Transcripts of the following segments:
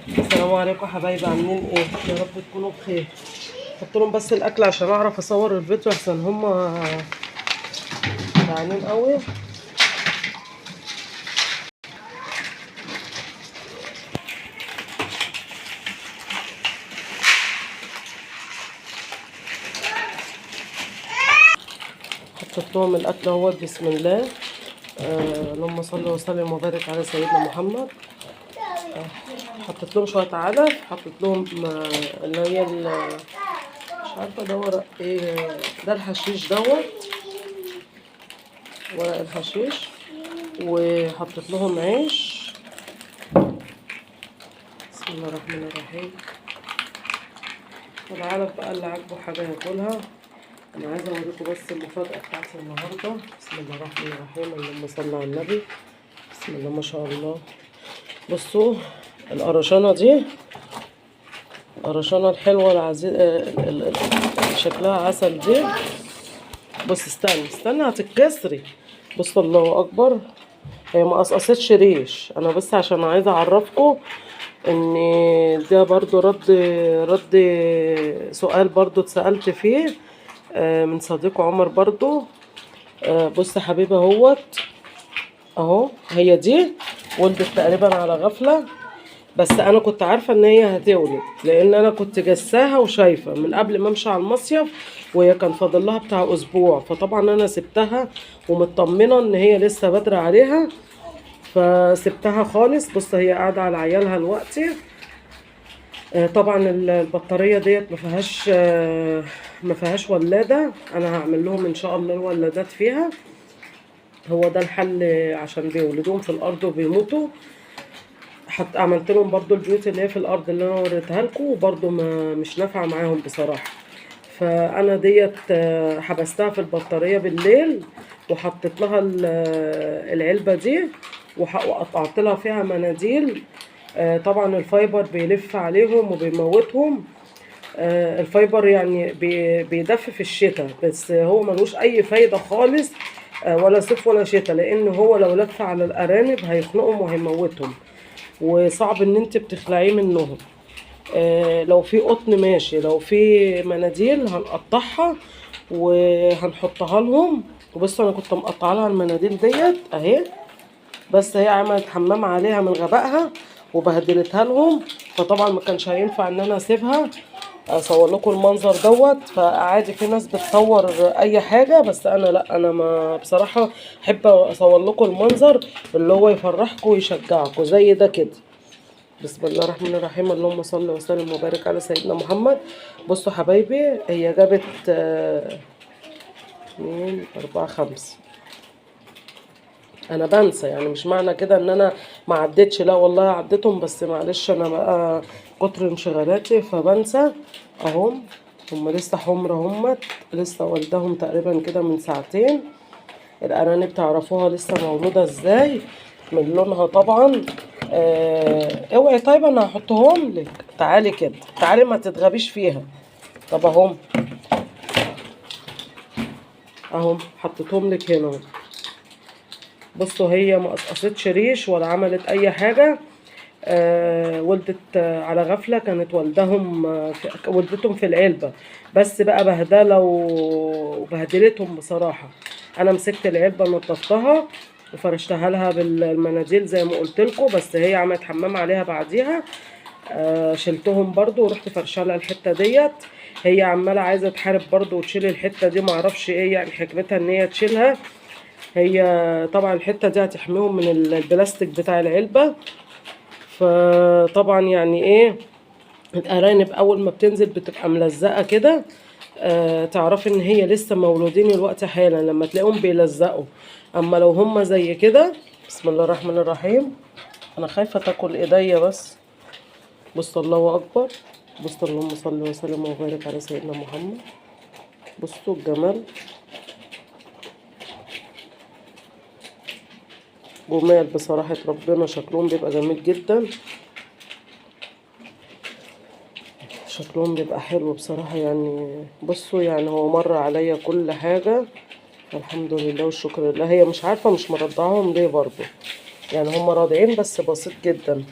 السلام عليكم حبايبي، عاملين ايه؟ يا رب تكونوا بخير. حط لهم بس الاكل عشان اعرف اصور الفيديو، عشان هم جعانين قوي. حطيت لهم الاكل اهوت، بسم الله. اللهم صل وسلم وبارك على سيدنا محمد. حطيت لهم شوية علف، حطيت لهم اللي هي مش عارفه ده ورق ايه، ده الحشيش دوت، ورق الحشيش. وحطيت لهم عيش. بسم الله الرحمن الرحيم. والعلف بقى اللي عاجبه حاجة ياكلها. انا عايزه اوريكم بس المفاجاة بتاعتي النهارده. بسم الله الرحمن الرحيم، اللهم صل على النبي. بسم الله ما شاء الله. بصوا القرشانه دي، القرشانه الحلوة العزيزة شكلها عسل دي. بص استني استني هتتكسري. بص الله اكبر، هي ما قصقصتش ريش. انا بس عشان عايزه اعرفكم ان ده برضو رد سؤال برضو اتسألت فيه من صديق عمر برضو. بص يا حبيبي اهوت اهو، هي دي ولدت تقريبا على غفلة، بس انا كنت عارفة ان هي هتولد، لان انا كنت جساها وشايفة من قبل ما امشي على المصيف، وهي كان فاضل لها بتاع اسبوع. فطبعا انا سبتها ومطمنة ان هي لسه بدري عليها، فسبتها خالص. بص هي قاعدة على عيالها دلوقتي. طبعا البطارية ديت ما فيهاش ولادة. انا هعمل لهم ان شاء الله الولادات فيها، هو ده الحل، عشان بيولدوهم في الارض وبيموتوا. حتى عملت لهم برضو البيوت اللي هي في الارض اللي انا وريتها لكم، وبرضو ما مش نافعة معاهم بصراحة. فانا ديت حبستها في البطارية بالليل، وحطيت لها العلبة دي، وقطعت لها فيها مناديل. طبعا ال fiber بيلف عليهم وبيموتهم. ال fiber يعني بيدفي في الشتاء، بس هو ملوش اي فايدة خالص، ولا صيف ولا شتاء، لان هو لو لف على الارانب هيخنقهم وهيموتهم، وصعب ان انت بتخلعيه منهم. لو في قطن ماشي، لو في مناديل هنقطعها وهنحطها لهم. وبصوا انا كنت مقطعه لها المناديل ديت اهي، بس هي عملت حمام عليها من غبائها وبهدلتها لهم، فطبعا ما كانش هينفع ان انا اسيبها اصور لكم المنظر دوت. فعادي في ناس بتصور اي حاجة، بس انا لا، انا ما بصراحة احب اصور لكم المنظر اللي هو يفرحكم ويشجعكم زي ده كده. بسم الله الرحمن الرحيم، اللهم صل وسلم وبارك على سيدنا محمد. بصوا حبايبي، هي جابت 2 4 5. انا بنسى، يعني مش معنى كده ان انا ما عدتش، لا والله عديتهم، بس معلش انا بقى كتر انشغالاتي فبنسى. اهم هم لسه حمر، هم لسه والدهم تقريبا كده من ساعتين. الارانب تعرفوها لسه مولودة ازاي من لونها طبعا. اوعي، طيب انا هحطهم لك، تعالي كده، تعالي ما تتغبيش فيها. طب اهم اهم حطيتهم لك هنا. بصوا هي ما قصقصتش ريش ولا عملت اي حاجة. ولدت على غفلة، كانت والدهم، ولدتهم في العلبة، بس بقى بهدله وبهدلتهم بصراحة. انا مسكت العلبة نظفتها وفرشتها لها بالمناديل زي ما قلت لكم، بس هي عملت حمام عليها بعديها. شلتهم برضو ورحت فرشالها لها الحتة ديت. هي عماله عايزه تحارب برضو وتشيل الحتة دي، معرفش ايه يعني حكمتها ان هي تشيلها. هي طبعا الحتة دي هتحميهم من البلاستيك بتاع العلبة. فطبعا يعني ايه، الارانب اول ما بتنزل بتبقى ملزقه كده، تعرفي ان هي لسه مولودين الوقت حالا لما تلاقيهم بيلزقوا. اما لو هم زي كده، بسم الله الرحمن الرحيم، انا خايفة تاكل ايديا بس. بص الله اكبر، بص اللهم صل وسلم وبارك على سيدنا محمد. بصوا الجمال، جمال بصراحة ربنا، شكلهم بيبقى جميل جدا، شكلهم بيبقى حلو بصراحة. يعني بصوا، يعني هو مر عليا كل حاجة الحمد لله والشكر لله. هي مش عارفة مش مرضعاهم ليه برضو، يعني هم راضعين بس بسيط جدا.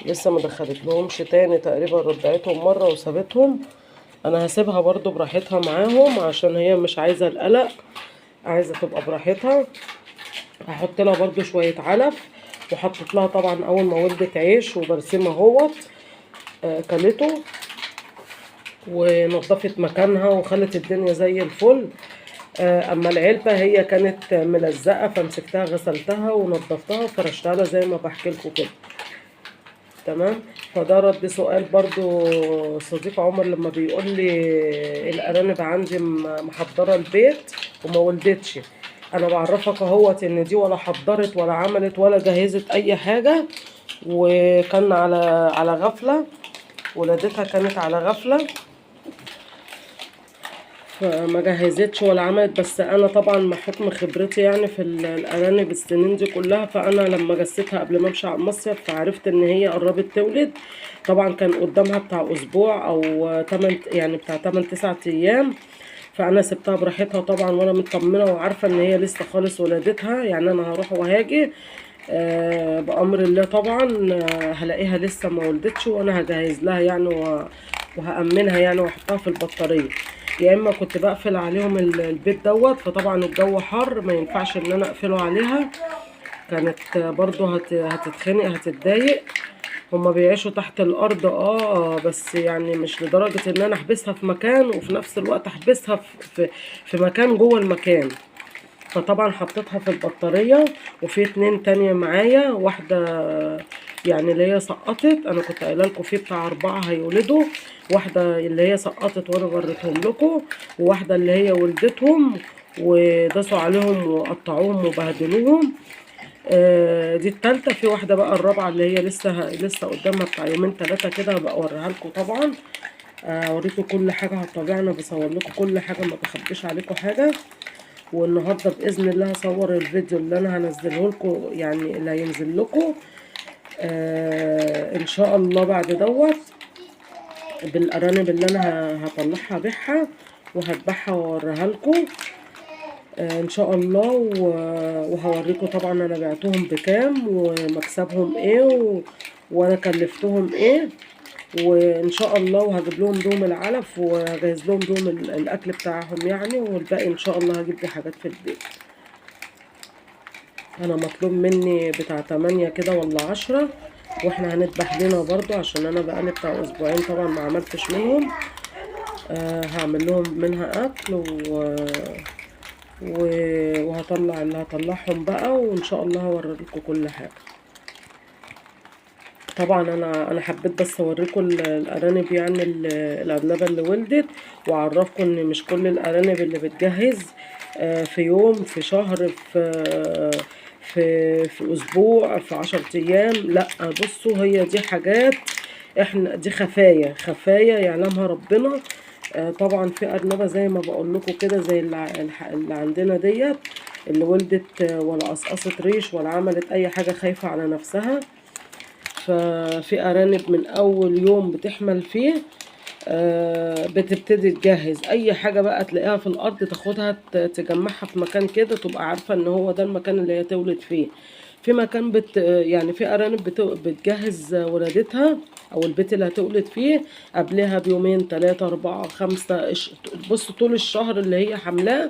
لسه ما دخلت لهمش تاني، تقريبا رضعتهم مرة وسابتهم. انا هسيبها برضو براحتها معاهم عشان هي مش عايزة القلق، عايزة تبقى براحتها. هحط لها برضو شوية علف، وحطيت لها طبعا اول ما ولدت عيش وبرسيم اهوت، كلته ونظفت مكانها وخلت الدنيا زي الفل. اما العلبة هي كانت ملزقة، فمسكتها غسلتها ونظفتها وفرشتها لها زي ما بحكي لكم كده، تمام. فده رد سؤال برضو صديق عمر لما بيقول لي الارانب عندي محضرة البيت وما ولدتش. انا بعرفك اهوت ان دي ولا حضرت ولا عملت ولا جهزت اي حاجة، وكان على غفلة، ولادتها كانت على غفلة، فما جهزتش ولا عملت. بس انا طبعا مع حكم خبرتي يعني في الارانب السنين دي كلها، فانا لما جسيتها قبل ما امشي على المصيف فعرفت ان هي قربت تولد. طبعا كان قدامها بتاع اسبوع او 8، يعني بتاع 8 9 ايام، فانا سبتها براحتها طبعا وانا مطمنه وعارفه ان هي لسه خالص ولادتها، يعني انا هروح وهاجي بامر الله طبعا، هلاقيها لسه ما ولدتش، وانا هجهز لها يعني وهامنها يعني واحطها في البطارية. يا اما كنت بقفل عليهم البيت دوت، فطبعا الجو حر ما ينفعش ان انا اقفله عليها، كانت برضو هتتخنق هتتضايق. هما بيعيشوا تحت الارض بس يعني مش لدرجة ان انا احبسها في مكان وفي نفس الوقت احبسها في مكان جوه المكان. فطبعا حطيتها في البطارية، وفي 2 تانية معايا، واحدة يعني اللي هي سقطت، انا كنت قايله لكم في بتاع 4 هيولدوا، واحدة اللي هي سقطت وانا وريتهم لكم، وواحدة اللي هي ولدتهم وداسوا عليهم وقطعوهم وبهدلوهم، دي التالتة. في واحدة بقى الرابعة اللي هي لسه قدامها بتاع يومين 3 كده، هبقى اوريها لكم طبعا، اوريكم كل حاجة على الطبيعة، انا بصور لكم كل حاجة ما بخبيش عليكم حاجة. والنهارده باذن الله هصور الفيديو اللي انا هنزله لكم، يعني اللي هينزل لكم ان شاء الله بعد دوت، بالارانب اللي انا هطلعها ابيعها وهذبحها واوريها لكم ان شاء الله. وهوريكم طبعا انا بعتهم بكام ومكسبهم ايه وانا كلفتهم ايه، وان شاء الله وهجيب لهم دوم العلف وهجهز لهم دوم الاكل بتاعهم يعني، والباقي ان شاء الله هجيب لي حاجات في البيت. انا مطلوب مني بتاع 8 كده ولا 10، واحنا هنذبح لنا برضو عشان انا بقالي بتاع اسبوعين طبعا ما عملتش منهم، هعمل لهم منها اكل وهطلع اللي هطلعهم بقى، وان شاء الله هوريكم كل حاجة. طبعا انا حبيت بس اوريكم الارانب، يعني الارنبه اللي ولدت، واعرفكم ان مش كل الارانب اللي بتجهز في يوم، في شهر، في اسبوع، في 10 ايام، لا. بصوا هي دي حاجات احنا دي خفايا، خفايا يعلمها ربنا. طبعا في ارنبه زي ما بقول لكم كده، زي اللي عندنا ديت اللي ولدت ولا قصقصت ريش ولا عملت اي حاجة، خايفة على نفسها. ففي ارانب من اول يوم بتحمل فيه بتبتدي تجهز اي حاجة بقى تلاقيها في الارض تاخدها تجمعها في مكان كده، تبقى عارفه ان هو ده المكان اللي هي تولد فيه. في مكان يعني في ارانب بتجهز ولادتها او البيت اللي هتولد فيه قبلها بيومين 3 4 5، بص طول الشهر اللي هي حاملاه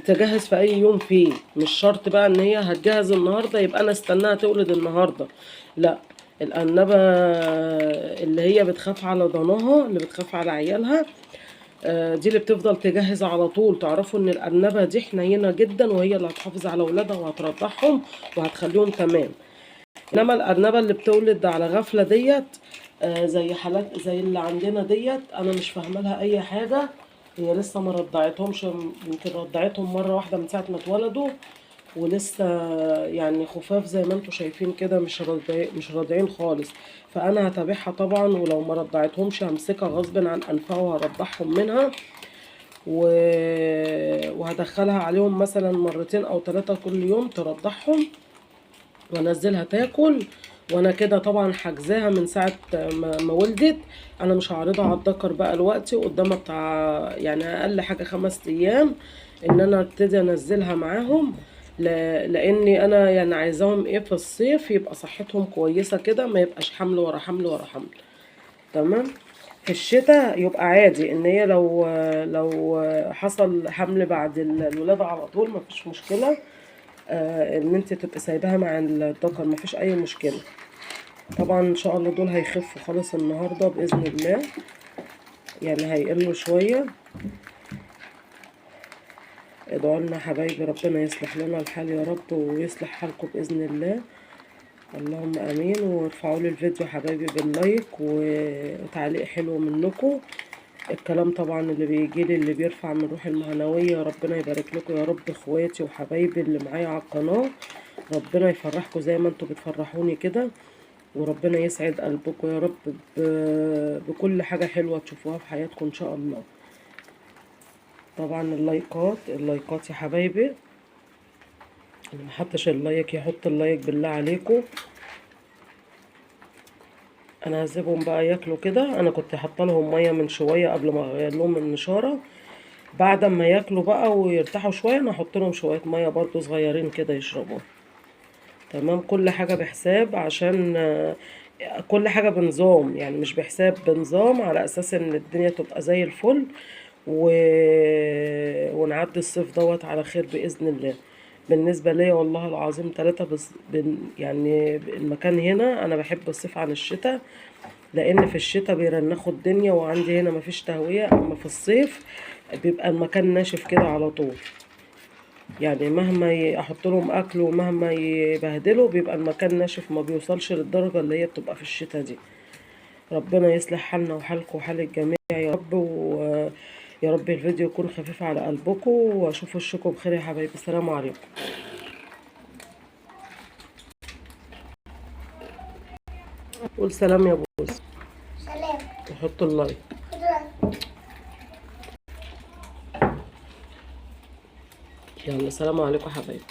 تجهز في اي يوم فيه. مش شرط بقى ان هي هتجهز النهارده يبقى انا استناها تولد النهارده، لا. الارنبه اللي هي بتخاف على ضناها، اللي بتخاف على عيالها، دي اللي بتفضل تجهز على طول. تعرفوا ان الارنبه دي حنينه جدا، وهي اللي هتحافظ على اولادها وهترضعهم وهتخليهم تمام. انما الارنبه اللي بتولد على غفلة ديت، زي حالات زي اللي عندنا ديت، انا مش فاهمه لها اي حاجة. هي لسه ما رضعتهمش، يمكن رضعتهم مرة واحدة من ساعة ما اتولدوا، ولسه يعني خفاف زي ما انتم شايفين كده، مش راضعين خالص. فانا هتابعها طبعا، ولو ما رضعتهمش همسكها غصب عن انفها وهرضعهم منها، وهدخلها عليهم مثلا مرتين او 3 كل يوم ترضعهم، وانزلها تاكل. وانا كده طبعا حاجزاها من ساعة ما ولدت، انا مش هعرضها على الذكر بقى دلوقتي، قدامها بتاع يعني اقل حاجة 5 ايام ان انا ابتدي انزلها معاهم. لاني انا يعني عايزاهم ايه في الصيف يبقى صحتهم كويسة كده، ما يبقاش حمل ورا حمل ورا حمل. تمام. في الشتاء يبقى عادي ان هي لو حصل حمل بعد الولادة على طول مفيش مشكلة، ان انت تبقي سايباها مع الذكر مفيش اي مشكلة. طبعا ان شاء الله دول هيخفوا خالص النهاردة بإذن الله، يعني هيقلوا شوية. ادعوا لنا حبايبي ربنا يصلح لنا الحال يا رب، ويصلح حالكم بإذن الله، اللهم امين. وارفعوا لي الفيديو حبايبي بال like وتعليق حلو منكم. الكلام طبعا اللي بيجي لي اللي بيرفع من روحي المعنوية، ربنا يبارك لكم يا رب اخواتي وحبايبي اللي معايا على القناة، ربنا يفرحكم زي ما انتوا بتفرحوني كده، وربنا يسعد قلبكم يا رب بكل حاجة حلوة تشوفوها في حياتكم ان شاء الله. طبعا اللايكات، اللايكات يا حبايبي، اللي محطش ال like يحط ال like بالله عليكم. انا هسيبهم بقى ياكلوا كده، انا كنت حاطه لهم مية من شوية قبل ما اغير لهم النشاره. بعد ما ياكلوا بقى ويرتاحوا شوية انا هحط لهم شوية مية برضو صغيرين كده يشربوها. تمام. كل حاجة بحساب، عشان كل حاجة بنظام، يعني مش بحساب، بنظام، على اساس ان الدنيا تبقى زي الفل ونعدي الصيف دوت على خير باذن الله. بالنسبة ليا والله العظيم 3 بس يعني المكان هنا انا بحب الصيف عن الشتاء، لان في الشتاء بيرنخوا الدنيا وعندي هنا مفيش تهوية، اما في الصيف بيبقى المكان ناشف كده على طول، يعني مهما احط لهم اكل ومهما يبهدلوا بيبقى المكان ناشف، ما بيوصلش للدرجة اللي هي بتبقى في الشتاء دي. ربنا يصلح حالنا وحالكم وحال الجميع يا رب، ويا رب الفيديو يكون خفيف على قلبكم، واشوف وشكم بخير يا حبايبي. السلام عليكم. قول سلام يا بوس. سلام. وحط ال like. يلا سلام عليكم يا حبايبي.